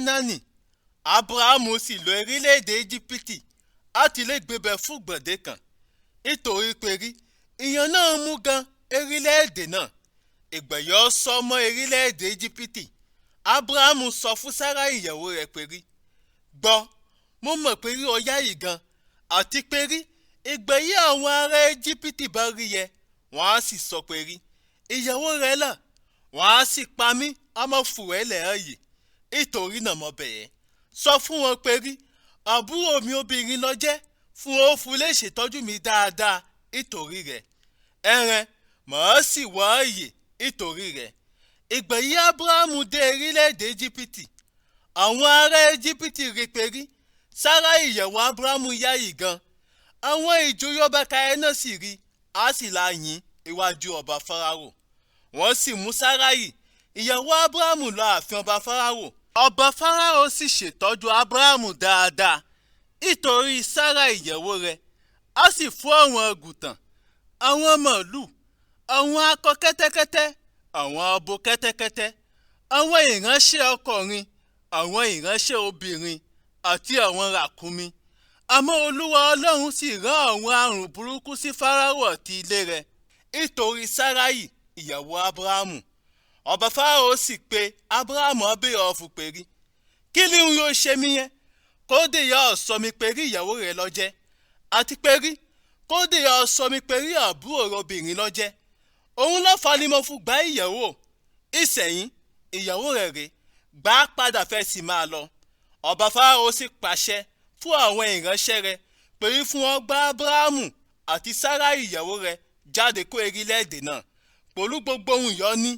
Kénáánì. Ábúráhámù sì lọ orílẹ̀-èdè Íjíbítì láti lè gbébẹ̀ fún gbọ̀dé kan. Nítorí pé rí ìyàn náà mú gan orílẹ̀-èdè náà. Ìgbẹ̀yọ́ sọ mọ́ orílẹ̀-èdè Íjíbítì. Ábúráhámù sọ fún Sárà ìyàwó rẹ̀ pé rí, gbọ́, mo mọ̀ pé rí ọyá yìí gan, àti pé rí ìgbẹ̀yí àwọn ará Íjíbítì bá rí yẹ, wọ́n á sì sọ pé rí ìyàwó rẹ̀ là, wọ́n á sì pa mí, ọmọ fùrẹ́lẹ̀ ẹ̀yẹ. Nítorí náà mo bẹ̀ ẹ́, sọ fún wọn pé rí àbúrò mi obìnrin ló jẹ́, fún ó fún lè ṣètọ́jú mi dáadáa nítorí rẹ̀. Ẹran màá sì wá ààyè nítorí rẹ̀. Ìgbẹ̀yí Ábúráhámù dé orílẹ̀-èdè Íjíbítì. Àwọn ará Íjíbítì rí pé rí Sárà ìyàwó Ábúráhámù yáyì gan. Àwọn ìjòyè ọba Káẹ̀ náà sì rí, á sì la yìn iwájú ọba Fáráò. Wọ́n sì mú Sáráyì ìyàwó Ábúráhámù lọ ààfin ọba Fáráò. Ọba Fáráò sì ṣètọ́jú Ábúráhámù dáadáa nítorí Sárà ìyàwó rẹ̀, á sì fún àwọn àgùntàn, àwọn màlúù, àwọn akọ kẹ́tẹ́kẹ́tẹ́, àwọn abo kẹ́tẹ́kẹ́tẹ́, àwọn ìránṣẹ́ ọkùnrin, àwọn ìránṣẹ́ obìnrin àti àwọn ràkúnmí. Àmọ́ Olúwa Ọlọ́run sì rán àwọn àrùn burúkú sí Fáráò àti ilé rẹ̀ nítorí Sáráyì ìyàwó Ábúráhámù. Ọba Fáráò sì pe Ábúráhámù ọbẹ̀ ọ̀fù pé rí, kí ni n yóò ṣe mí yẹn? Kódé yà ọ́ sọ mi pé rí ìyàwó rẹ̀ ló jẹ́, àti pé rí kódé yà ọ́ sọ mi pé rí àbúrò rẹ̀ obìnrin ló jẹ́. Òun ló fa ni mo fún gbá ìyàwó. Ìsẹ̀yìn ìyàwó rẹ̀ rè gbà padà fẹ́ sì máa lọ. Ọba Fáráò sì pàṣẹ fún àwọn ìránṣẹ́ rẹ̀ pé fún wọn gbá Ábúráhámù àti Sárà ìyàwó rẹ̀ jáde kó orílẹ̀-èdè náà pẹ̀lú gbogbo ohun yọ ní